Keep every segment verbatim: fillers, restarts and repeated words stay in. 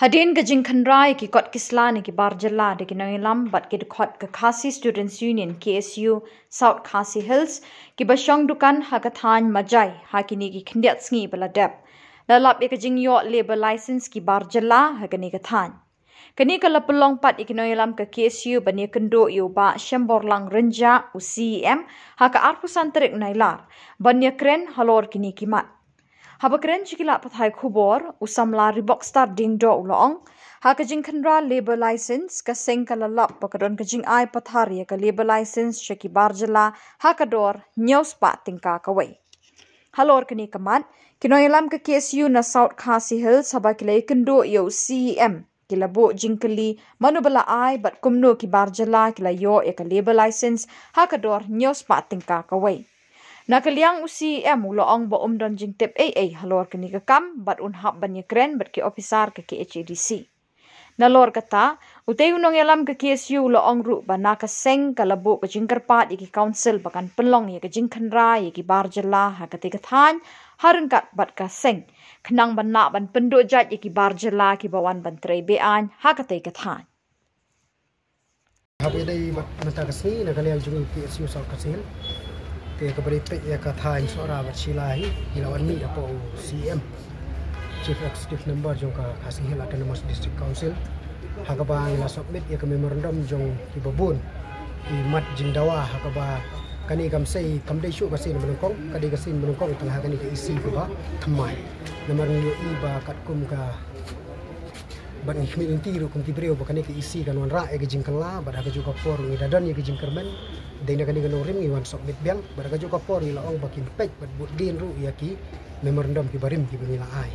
Hadien ka jingkhynra ïa ki kot ki sla na ki bar jylla da ki nongïalam bad ki dkhot ka Khasi Students Union, K S U, South Khasi Hills, kiba shong dukan ha ka thaiñ Majai ha kine ki khyndiat sngi ba la dep, la lap ïa ka jingïoh labour license ki bar jylla ha kane ka thaiñ. Kane ka la pynlong pat ïa ki nongïalam ka K S U ban ïakynduh ïa u Bah Shemborlang Rynjah, u C E M, ha ka arphew san tarik Nailar ban ïakren halor kine ki mat. Haba kren sha ki lad pathai khubor, u samla Ribokstar Diengdoh u la ong, ha ka jingkhynra labour license, ka seng ka la lap ba ka don ka jingai pathar ïa ka labour license sha ki bar jylla ha ka dor hynñiew spah tyngka kawei. Halor kane ka mat, ki nongïalam ka K S U na South Khasi Hills, haba ki la ïakynduh ïa u C E M, ki la buh jingkylli mano ba la ai bad kumno ki bar jylla ki la ïoh ïa ka labour license ha ka dor hynñiew spah tyngka kawei. Na ka liang u C E M u la ong ba um don jingtip ei ei halor kane ka kam bad un hap ban ïakren bad ki ophisar ka K H A D C. Nalor kata, utei u nongïalam ka K S U u la ong ruh ba na ka seng ka la buh ka jingkyrpad ïa ki council ba kan pynlong ïa ka jingkhynra ïa ki bar jylla ha katei ka thaiñ ha ryngkat bad ka seng, khnang ban lah ban pynduh jait ïa ki bar jylla kiba wan ban trei be-aiñ ha katei ka thaiñ. Haba ïadei bad mynta ka sngi na ka liang jong i P S U South Khasi Hills, te kaba dei peit ïa ka thaiñ Sohra bad Shila hi, ngi la wan mih hapoh u C E M, Chief Executive Member jong ka Khasi Hills Autonomous District Council, ha kaba ngi la submit ïa ka memorandum jong kiba bun ki mat jingdawa, ha kaba kane kam sei, kam dei shuh ka sien ba nyngkong, ka dei ka sien ba nyngkong tang ha kane ka E C kaba thymmai. Namar ngi ïohi ba katkum ka, bad ngi khmih lynti ruh kum ki briew ba kane ka E C kan wanrah ïa ka jingkylla, bad ha kajuh ka por ngi da don ïa ka jingkyrmen. Dei na kane ka nongrim ngi wan submit biang, bad ha kajuh ka por ngi la ong ba kin peit bad bud dien ruh ïa ki memorandum kiba rim kiba ngi la ai.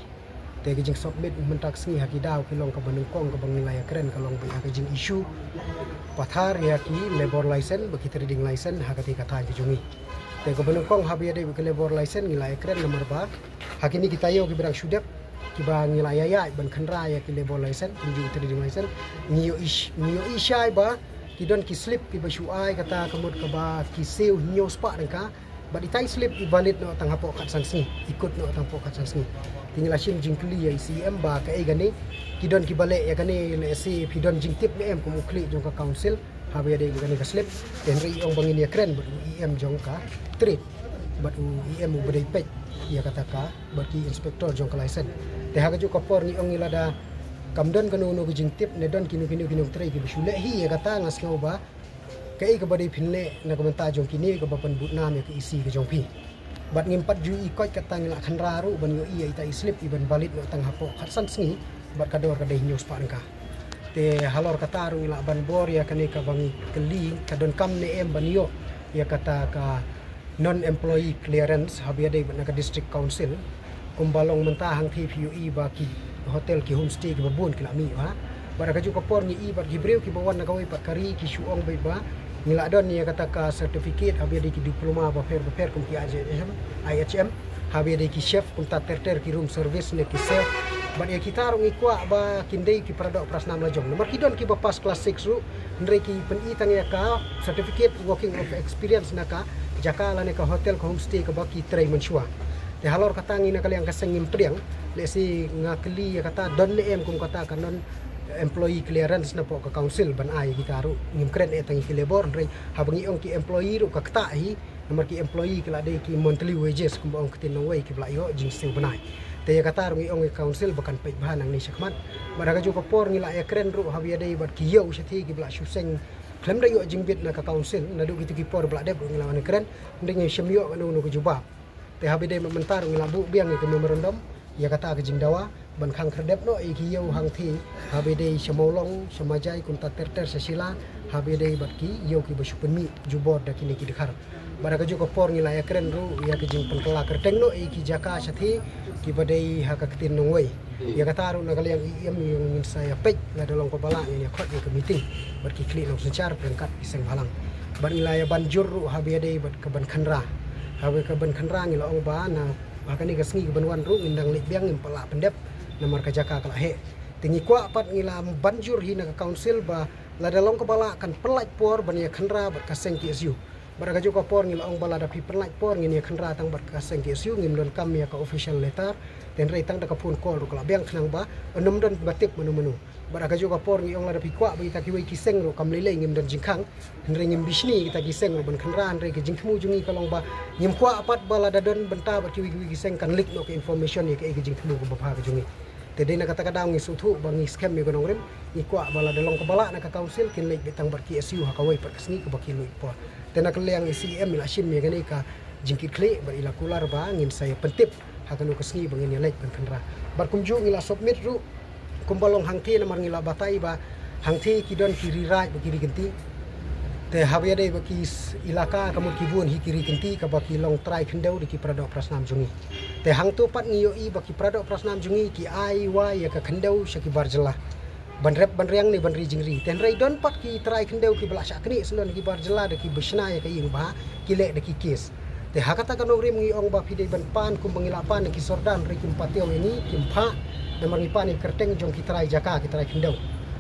Te ka jingsubmit mynta ka sngi ha ki daw ki long kaba nyngkong kaba ngi la ïakren ka long ba ïa ka jing issue pathar ïa ki labour license bad ki trading license ha katei ka thaiñ ka jong ngi. Te kaba nyngkong haba ïadei bad ki labour license ngi la ïakren namar ba ha kine ki taïew kiba dang shu dep, kiba ngi la ïaid ban khynra ïa ki labour license, kumjuh trading license, ngi ïohi sh-, ngi ïohi shai ba ki don ki slip kiba shu ai kata ka mut kaba ki siew hynñiew spah tyngka, bad itai slip i valid noh tang hapoh khatsan sngi, i kut noh tang hapoh khatsan sngi. Te ngi la shim jingkylli ïa i C E M ba kaei kane, ki don kiba leh ïa kane, lehse phi don jingtip ne em kum u khlieh jong ka council haba ïadei bad kane ka slip. Te hynrei i ong ba ngin ïakren bad u E M jong ka trade, bad u E M uba dei peit ïa kata ka, bad ki inspector jong ka license. Te ha kajuh ka por ngi ong ngi lada kam don kano kano ka jingtip ne don kino kino ki nongtrei kiba shu leh hi ïa kata, nga sngew ba kaei kaba dei phin leh na ka bynta jong kine kaba pynbud nam ïa ka E C ka jong phi. Bad ngim pat ju i koit kata, ngi la khynra ruh ban ïohi ïa ita i slip iban valid noh tang hapoh khatsan sngi, bad ka dor ka dei hynñiew spah tyngka. Te halor kata ruh ngi lah ban bor ïa kane kaba ngi kylli, ka donkam ne em ban ïoh ïa kata ka non-employee clearance haba ïadei bad na ka district council. Kumba long mynta hangthie phi ïohi ba ki hotel, ki homestay kiba bun ki la mih bha. Bad ha kajuh ka por ngi i bad ki briew kiba wan na kawei pat ka ri ki shu ong beit ba ngi la don ïa kata ka certificate haba ïadei ki diploma bapher bapher kum ki I H M, I H M, haba ïadei ki chef, kumta ter ter ki room service ne ki chef. Bad ïa kita ruh ngi kwah ba kin dei ki para doh para snam la jong. Namar ki don kiba pass class six ruh, hynrei ki pyni tang ïa ka certificate working of experience na ka jaka lane ka hotel, ka homestay kaba ki trei mynshuwa. Te halor kata ngi na ka liang ka seng ngim pdiang, lehse nga kylli ïa kata don ne em kum kata ka non employee clearance napoh ka council ban ai ïa kita ruh. Ngim kren eh tang ïa ki labour, hynrei haba ngi ong ki employee ruh ka ktah hi, namar ki employee ki la dei ki monthly wages kumba ong ktien nongwei kiba la ïoh jingsiew bnai. Te ïa kata ruh ngi ong ïa ka council ba kan peit bha nangne shakhmat. Bad ha kajuh ka por ngi la ïakren ruh haba ïadei bad ki ïew shathie kiba la shu seng khlem da ïoh jingbit na ka council, naduh kito ki por ba la dep ruh ngi la wan ïakren, hynrei ngim shym ïoh kano kano ka jubab. Te haba ïadei bad mynta ruh ngi la buh biang ïa ka memorandum ïa kata ka jingdawa ban khang khyrdep noh ïa ki ïew hangthie, haba ïadei sha Mawlong, sha Majai, kumta ter ter sha Shila, haba ïadei bad ki ïew kiba shu pynmih jubor da kine ki dkhar. Bad ha kajuh ka por ngi la ïakren ruh ïa ka jingpynkylla kyrteng noh ïa ki jaka shathie kiba dei ha ka ktien nongwei. Ïa kata ruh na ka liang E M ïa ngin sa ïa peit, lada long kaba lah ngin ïa khot ïa ka meeting bad ki khlieh nongsynshar ryngkat ki seng bhalang. Bad ngi la ïa ban jur ruh haba ïadei bad ka ban khynra. Haba ka ban khynra ngi la ong ba na ha kane ka sngi ka ban wan ruh ngin dang leit biang, ngim pat lah pyndep namar ka jaka ka la heh. Te ngi kwah pat, ngi la ban jur hi na ka council ba lada long kaba lah kan pyllait por ban ïa khynra bad ka seng K S U. Bad ha kajuh ka por ngi la ong ba lada phi pynlait por ngin ïa kynra tang bad ka seng K S U, ngim don kam ïa ka official letter. Te hynrei tang da ka phone call ruh ka la biang khnang ba ym don ba tip mano mano. Bad ha kajuh ka por ngi ong lada phi kwah ba kita kiwei ki seng ruh kam lei lei ngim don jingkhang. Hynrei ngim bishni kita ki seng ruh ban kynra, hynrei ka jingthmu jong ngi ka long ba ngim kwah pat ba lada don bynta bad kiwei kiwei ki seng kan leak noh ka information ïa kaei ka jingthmu kaba bha ka jong ngi. Te dei na kata ka daw ngi sngewthuh ba ngi skhem ïa ka nongrim, ngi kwah ba lada long kaba lah na ka council kin leit beit tang bad K S U ha kawei pat ka sngi kaba ki luid por. Te na ka liang i C E M i la shim ïa kane ka jingkitkhlieh bad i la kular ba ngin sa ïa pyntip ha kano ka sngi ba ngin ïa leit ban kynra. Bad kumjuh ngi la submit ruh kumba long hangthie namar ngi la batai ba hangthie ki don ki ri raid bad ki ri kynti. Te haba ïadei bad ki s-, ilaka ka mut ki bun hi ki ri kynti kaba ki long trai khyndew da ki paradoh parasnam jong ngi. Te hangto pat ngi ïohi ba ki paradoh parasnam jong ngi ki ai wai ïa ka khyndew sha ki bar jylla ban rep ban riang ne ban ri jingri. Te hynrei don pat ki trai khyndew kiba la shah knieh sngewdon ki bar jylla da kiba shna ïa ka ïing ba ki leh da ki kes. Te ha kata ka nongrim ngi ong ba phi dei ban pan kumba ngi la pan ïa ki sordar, hynrei kim patiaw ïa ngi, kim phah. Namar ngi pan ïa ka kyrteng jong ki trai jaka, ki trai khyndew.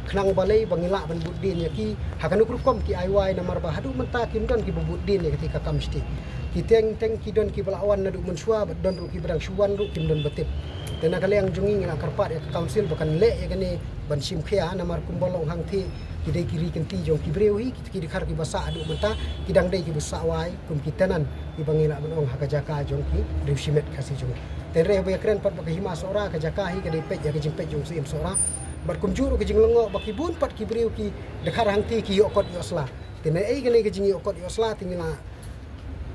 Khnang balei ba ngi lah ban bud dien ïa ki ha kano ka rukom ki ai wai, namar ba haduh mynta kim don kiba bud dien ïa kata ka kam shti. Ki teng teng ki don kiba la wan naduh mynshuwa bad don ruh kiba dang shu wan ruh kim don ba tip. Te na ka liang jong ngi ngi la kyrpad ïa ka council ba kan leh ïa kane ban shim khia, namar kumba long hangthie ki dei ki ri kynti jong ki briew hi, ki dkhar kiba sah haduh mynta ki dang dei kiba sah wai kum ki tenant kiba ngi lah ban ong ha ka jaka jong ki riew shimet Khasi jong ngi. Te hynrei haba ïakren pat ba ka Hima Sohra, ka jaka hi ka dei peit ïa ka jingpeit jong u Syiem Sohra. Bad kumjuh ruh ka jinglyngngoh ba ki bun pat ki briew ki dkhar hangthie ki ïoh kot ïoh sla. Te na ei kane ka jingïoh kot ïoh sla te ngi la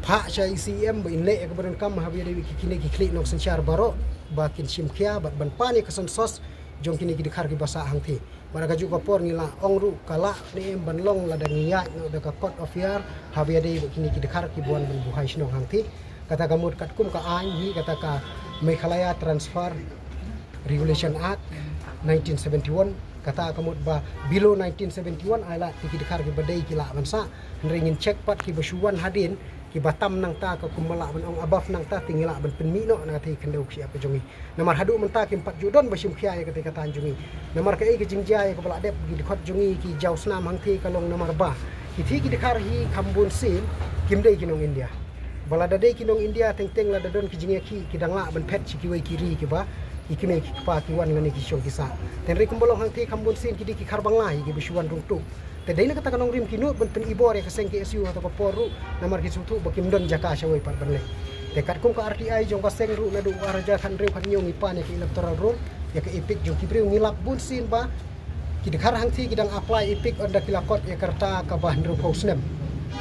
phah sha i C E M ba in leh ïa kaba donkam haba ïadei bad ki, kine ki khlieh nongsynshar baroh ba kin shim khia bad ban pan ïa ka census jong kine ki dkhar kiba sah hangthie. Bad ha kajuh ka por ngi la ong ruh ka lah ne em ban long lada ngi ïaid noh da ka court of year haba ïadei bad kine ki dkhar kiba wan ban buhai shnong hangthie. Kata ka mut katkum ka aiñ hi kata ka Meghalaya Transfer Regulation Act nineteen seventy-one, kata ka mut ba below nineteen seventy-one ai lad ki dkhar kiba dei ki lah ban sah. Hynrei ngin check pat kiba shu wan hadien, kiba tam nangta ka kumba lah ban ong above nangta te ngi lah ban pynmih noh na kata ka khyndew ka shyiap ka jong ngi. Namar haduh mynta kim pat ju don ba shim khia ïa kata ka thaiñ jong ngi. Namar kaei ka jingjia ïa kaba la dep ki dkhot jong ngi ki jaw snam hangthie ka long namar ba kithie ki dkhar hi kham bun sien kim dei ki nong India. Ba lada dei ki nong India teng teng lada don ki jingïakhih ki dang lah ban phet sha kiwei ki ri kiba ki kmie ki kpa ki wan lane ki shong ki sah. Te hynrei kumba long hangthie kham bun sien ki dei ki khar Bangla hi kiba shu wan rung tuh. Te dei na kata ka nongrim ki nud ban pynibor ïa ka seng K S U ha kata ka por ruh namar ki sngewthuh ba kim don jaka shawei pat ban leh. Te katkum ka R T I jong ka seng ruh naduh u ar hajar khathynriew khathynñiew ngi pan ïa ka electoral roll, ïa ka EPIC jong ki briew, ngi lap bun sien ba ki dkhar hangthie ki dang apply EPIC ynda ki la kot ïa ka rta kaba hynriewphew snem.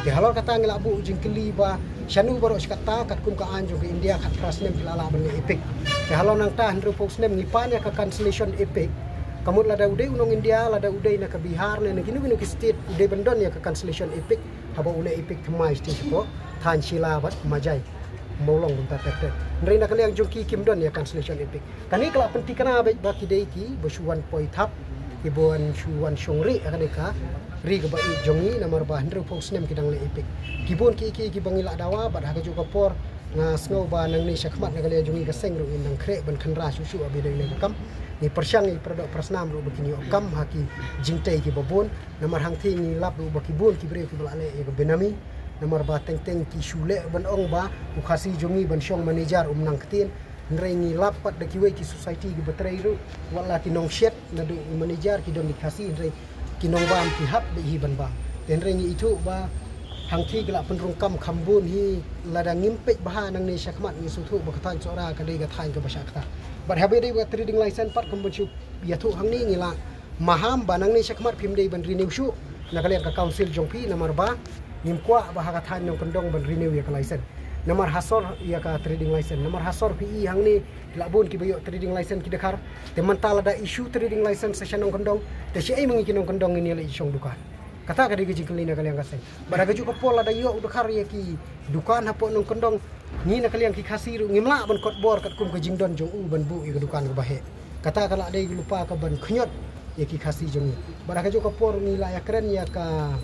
Te halor kata ngi la buh jingkylli ba shano baroh shi katta, katkum ka aiñ jong ka India khatphra snem phi la lah ban leh EPIC. Te halor nangta hynriewphew snem ngi pan ïa ka cancellation EPIC. Ka mut lada u dei u nong India, lada u dei na ka Bihar ne na kino kino ki state, u dei ban don ïa ka cancellation EPIC haba u leh EPIC thymmai shatei shapoh thaiñ Shilla bad Majai, Mawlong kumta ter ter. Hynrei na ka liang jong ki kim don ïa cancellation EPIC. Kane ka la pynthikna beit ba ki dei kiba shu wan poi thap, kiba wan shu wan shong rieh ha kane ka ri kaba ïeit jong ngi namar ba hynriewphew snem ki dang leh EPIC. Ki bun kiei kiei kiba ngi la dawa bad ha kajuh ka por nga sngew ba nangne shakhmat na ka liang jong ngi ka seng ruh ngin nang khreh ban kynra shuh shuh haba ïadei bad ka kam. Ngi pyrshang ïa ki paradoh parasnam ruh ba kin ïoh kam ha ki jingtei kiba bun. Namar hangthie ngi lap ruh ba ki bun ki briew kiba la leh ïa ka benami. Namar ba teng teng ki shu leh ban ong ba u Khasi jong ngi ban shong manager um nang ktien. Hynrei ngi lap pat da kiwei ki society kiba trei ruh, wat la ki nongshet naduh u manager ki don ki Khasi, hynrei ki nongbam ki hap beit hi ban bam. Te hynrei ngi ithuh ba hangthie ki la pynrung kam kham bun hi, lada ngim peit bha nangne shakhmat ngi sngewthuh ba ka thaiñ Sohra ka dei ka thaiñ kaba shah kata. Bad haba ïadei bad ka trading license pat kumba shu ïathuh hangne ngi la maham ba nangne shakhmat phim dei ban renew shuh na ka liang ka council jong phi namar ba ngim kwah ba ha ka thaiñ nongkyndong ban renew ïa ka license. Namar ha sor ïa ka trading license. Namar ha sor phi i hangne ki la bun kiba ïoh trading license ki dkhar. Te mynta lada issue trading license sha nongkyndong, te shaei ma ngi ki nongkyndong ngin ïaleit shong dukan? Kata ka dei ka jingkylli na ka liang ka seng. Bad ha kajuh ka por lada ïoh u dkhar ïa ki dukan hapoh nongkyndong, ngi na ka liang ki Khasi ruh ngim lah ban kot bor katkum ka jingdon jong u ban buh ïa ka dukan kaba heh. Kata ka la dei ka lypa kaban khñiot ïa ki Khasi jong ngi. Bad ha kajuh ka por ngi la ïakren ïa ka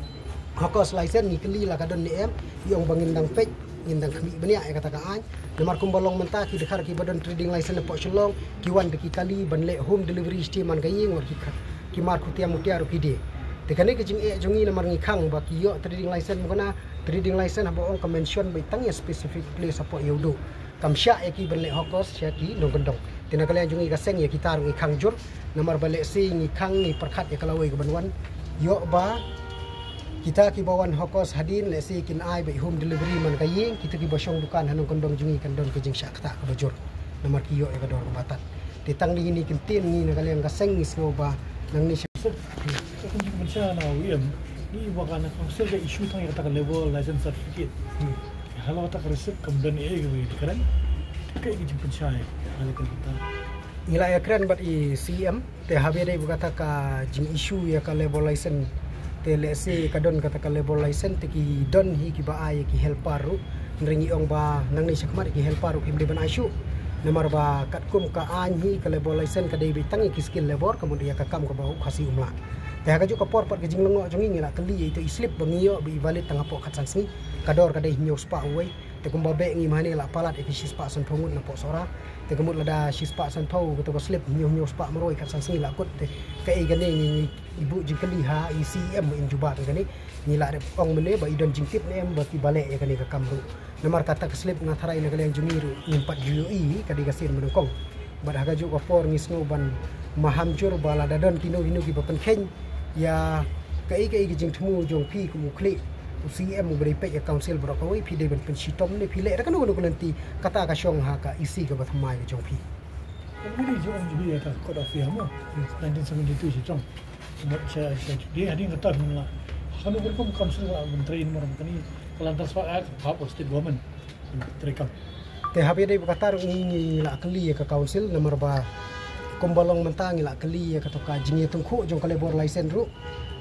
hawkers license, ngi kylli la ka don ne em, ngi ong ba ngin dang peit, ngin dang khmih bniah ïa kata ka aiñ. Namar kumba long mynta ki dkhar kiba don trading license hapoh Shillong ki wan da ki kali ban leh home delivery shatei man ka ïing, wat ki kha-, ki mar khutia mutia ruh ki die. Te kane ka jingeh jong ngi namar ngi khang ba ki ïoh trading license, mo kane trading license haba ong ka mention beit tang ïa specific place hapoh Ïewduh. Kam shah ïa ki ban leh hawkers sha ki nongkyndong. Te na ka liang jong ngi ka seng ïa kita ruh ngi khang jur. Namar ba lehse ngi khang ngi pyrkhat ïa ka lawei kaban wan. Ïoh ba kita kiba wan hawkers hadien lehse kin ai beit home delivery man ka ïing, kita kiba shong dukan ha nongkyndong jong ngi kan don ka jingshah ktah kaba jur. Namar ki ïoh ïa ka dor kaba tad. Te tang dei ngi ki ktien ngi na ka liang ka seng ngi sngew ba nangne sha. Sir, ka jingpynshai na U E M, ngi ba ka na council ka issue tang ïa kata ka labour license certificate. Hmm. Halor kata ka receipt kam don ei ei kaba ïadei kren. Kaei ka jingpynshai halor kata? Ngi la ïakren bad i C E M, te haba ïadei bad kata ka jing-issue ïa ka labour license, te lehse ka don kata ka labour license te ki don hi kiba ai ïa ki helper ruh. Hynrei ngi ong ba nangne shakhmat ki helper ruh kim dei ban ai shuh. Namar ba katkum ka aiñ hi ka labour license ka dei beit tang ïa ki skilled labour, ka mut ïa ka kam kaba u Khasi um lah. Te ha kajuh ka por pat ka jinglyngngoh jong ngi ngi la kylli ïa ito i slip ba ngi ïoh ba i valid tang hapoh khatsan sngi. Ka dor ka dei hynñiew spah uwei. Te kumba beh ngi mane la palat ïa ki shispah sanphew ngut na poh Sohra. Te ka mut lada shispah sanphew kato ka slip hynñiew hynñiew spah marwei khatsan sngi la kut te kaei kane ngi, ngi buh jingkylli ha i C E M in jubab ïa kane. Ngi la dep ong mynne ba i don jingtip ne em ba kiba leh ïa kane ka kam ruh. Namar kata ka slip nga tharai na ka liang jong ngi ruh ngim pat ju ïohi ka dei ka sien ba nyngkong. Bad ha kajuh ka por ngi sngew ban maham jur ba lada don kino kino kiba pynkheiñ ïa kaei kaei ka jingthmu jong phi kum u khlieh u C E M uba dei peit ïa council baroh kawei, phi dei ban pynshitom ne phi leh da kano kano ka lynti, kata ka shong ha ka E C kaba thymmai ka jong phi. Ka dei jong jong ïa ka Code of Fair mo, nineteen seventy-two shi jong. Mo sha sha dei hadien kata phi la. Kano kano ka council ka ban trei namar kane ka Land Transfer Act hap state government. Treikam. Te haba ïadei bad kata ruh ngi, ngi la kylli ïa ka council namar ba kumba long mynta ngi la kylli ïa kato ka jingïatyngkhuh jong ka labour license ruh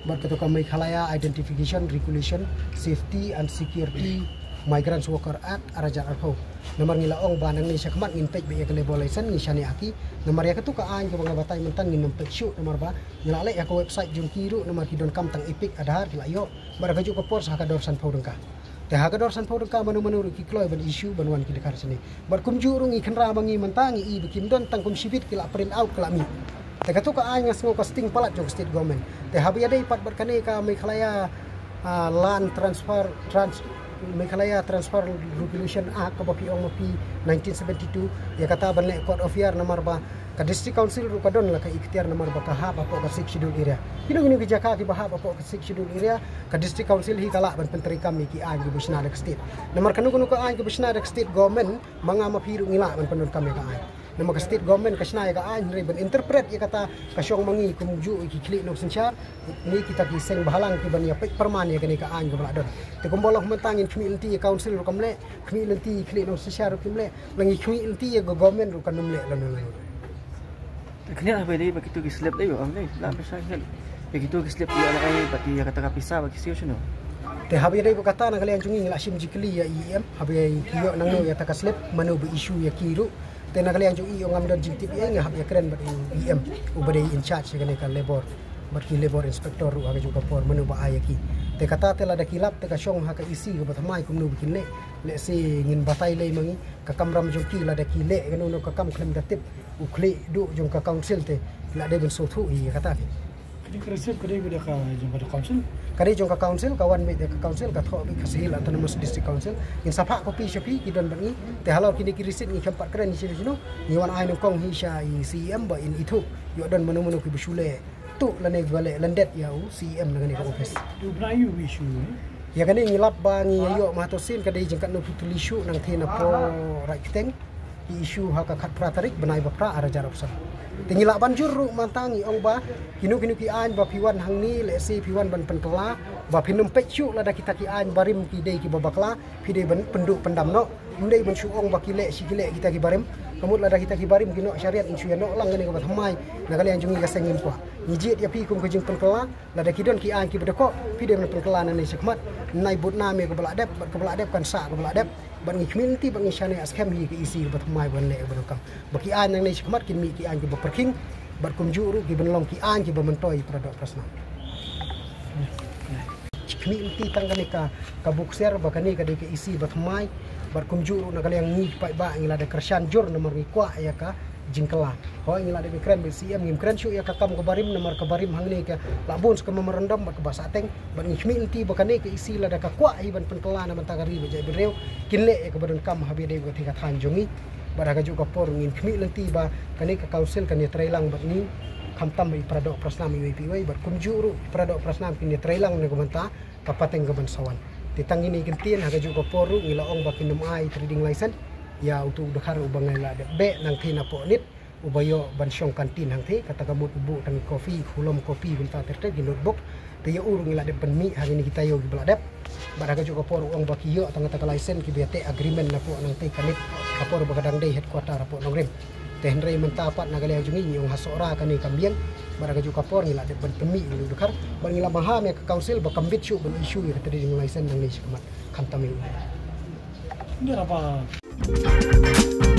bad kato ka Meghalaya Identification Regulation, Safety and Security Migrants Worker Act ar hajar arphew. Namar ngi la ong ba nangne shakhmat ngin peit beit ïa ka labour license ngi shaniah ha ki. Namar ïa kato ka aiñ kaba nga batai mynta ngin ym peit shuh namar ba ngi la leh ïa ka website jong ki ruh namar ki donkam tang EPIC, Aadhaar ki la ïoh. Bad ha kajuh ka por sa ha ka dor sanphew tyngka. Te ha ka dor sanphew tyngka mano mano ruh ki kloi ban issue ban wan ki dkhar shane. Bad kumjuh ruh ngi kynra ba ngi mynta ngi i ba kim don tang kum shibit ki la print out ki la mih. Te kato ka aiñ nga sngew ka sting palat jong ka state government. Te haba ïadei pat bad kane ka Meghalaya, ah, Land Transfer, Trans-, Meghalaya Transfer Regulation Act kaba phi ong ma phi nineteen seventy-two, ïa kata ban leh Code of Fair namar ba ka District Council ruh ka don la ka iktiar namar ba ka hap hapoh ka Sixth Schedule area. Kino kino ki jaka kiba hap hapoh ka Sixth Schedule area, ka District Council hi ka lah ban pyntreikam ïa ki aiñ kiba shna da ka state. Namar kano kano ka aiñ kiba shna da ka state government, ma nga ma phi ruh ngi lah ban pyndonkam ïa ka aiñ. Namar ka state government ka shna ïa ka aiñ, hynrei ban interpret ïa kata ka shong ma ngi kumjuh ïa ki khlieh nongsynshar, ngi kita ki seng bhalang kiban ïa peit pyrman ïa kane ka aiñ kaba la don. Te kumba long mynta ngin khmih lynti ïa council ruh kam leh, khmih lynti ïa ki khlieh nongsynshar ruh kim leh, la ngi khmih lynti ïa ka government ruh kan ym leh lano lano. Te khyndiat haba ïadei bad kito ki slip dei ba ong dei la pisa khyndiat. Ïa kito ki slip ïa la ai bad ïa kata ka pisa ba ki siew shano. Te haba ïadei bad kata na ka liang jong ngi ngi la shim jingkylli ïa i E M haba ïa ki ïoh nangno ïa kata ka slip, mano ba issue ïa ki ruh. Te na ka liang jong i ong ngam don jingtip ïa, nga hap ïakren bad i E M uba dei in charge ïa kane ka labour bad ki labour inspector ruh ha kajuh ka por mano ba ai ïa ki. Te kata te lada ki lap te ka shong ha ka E C kaba thymmai kumno ba kin leh. Lehse ngin batai lei ma ngi ka kamram jong ki lada ki leh kano kano ka kam khlem da tip u khlieh duh jong ka council te ki la dei ban sngewthuh ïa kata te. Ka dei ka receipt ka dei beit da ka jong ka council. Ka dei jong ka council, ka wan beit da ka council, ka thoh beit ka Sahel Autonomous District Council. Ngin sa phah copy sha phi ki don bad ngi. Te halor kine ki receipt ngi khlem pat kren ïa shano shano. Ngi wan ai nyngkong hi sha i C E M ba in ithuh ïoh don mano mano kiba shu leh tuh lane ba leh lyndet ïa u C E M na kane ka office. Te u bnai aïu ba issue ne? Ïa kane ngi lap ba ngi ïoh ma hato sien ka dei jingkatno phi tylli shuh nangta na pdeng Raid Kteng. Ki issue ha ka khatphra tarik bnai ba phra ar hajar arphew san. Te ngi lah ban jur ruh mynta ngi ong ba kino kino ki aiñ ba phi wan hangne lehse phi wan ban pynkylla ba phin ym peit shuh lada kita ki aiñ barim ki dei kiba bakla, phi dei ban pynduh pyndam noh. Ym dei ban shu ong ba ki leh shi ki leh kita ki barim. Ka mut lada kita ki barim ki noh shariat in shu ïa noh lang kane kaba thymmai na ka liang jong ngi ka seng ngim kwah. Ngi jied ïa phi kum ka jingpynkylla. Lada ki don ki aiñ kiba dkoh phi dei ban pynkylla nangne shakhmat. Nai bud nam ïa kaba la dep bad kaba la dep kan sah kaba la dep. Bad ngi khmih lynti bad ngi shaniah skhem hi ka E C kaba thymmai ban leh kaba donkam ba ki aiñ nangne shakhmat kin mih ki aiñ kiba pyrkhing bad kumjuh ruh kiban long ki aiñ kiba myntoi para doh para snam. Khmih lynti tang kane ka, ka buksiar ba kane ka dei ka E C ba thymmai bad kumjuh ruh na ka liang ngi paidbah ngi la da kyrshan jur namar ngi kwah ïa ka jingkylla. Hooid, ngi la dep kren bad C M, ngim kren shuh ïa ka kam ka barim, namar ka barim hangne ka la bun sa ka memorandum bad kaba sahteng, bad ngi khmih lynti ba kane ka E C lada ka kwah hi ban pynkylla na bynta ka ri bad jaitbynriew, kin leh ïa kaba donkam ha ba ïadei bad ka thaiñ jong ngi. Bad ha kajuh ka por ngin khmih lynti ba kane ka council kan ïatreilang bad ngi, khamtam ba i para doh para snam iwei pa iwei, bad kumjuh ruh i para doh para snam kin ïatreilang na ka bynta ka pateng ka ban sa wan. Te tang kine ki ktien, ha kajuh ka por ruh ngi la ong ba kin ym ai trading license ïa uto u dkhar uba ngi la dep beh nangtei napoh nit, uba ïoh ban shong kantin hangtei, kata ka mut u buh tang ki kopi, khulom kopi, kumta ter ter, ki notebook. Te ïa u ruh ngi la dep pynmih ha kine ki taïew kiba la dep. Bad ha kajuh ka por u ong ba ki ïoh tang kata ka license kiba ïateh agreement napoh nangtei ka nit, ka por ba ka dang dei headquarter hapoh Nongrim. Te hynrei mynta pat na ka liang jong ngi, ngi ong ha Sohra kane ka biang. Bad ha kajuh ka por ngi la dep ban pynmih ïa u dkhar, bad ngi la maham ïa ka council ba kam bit shuh ban issue ïa ka trading license nangne shakhmat, khamtam ïa u.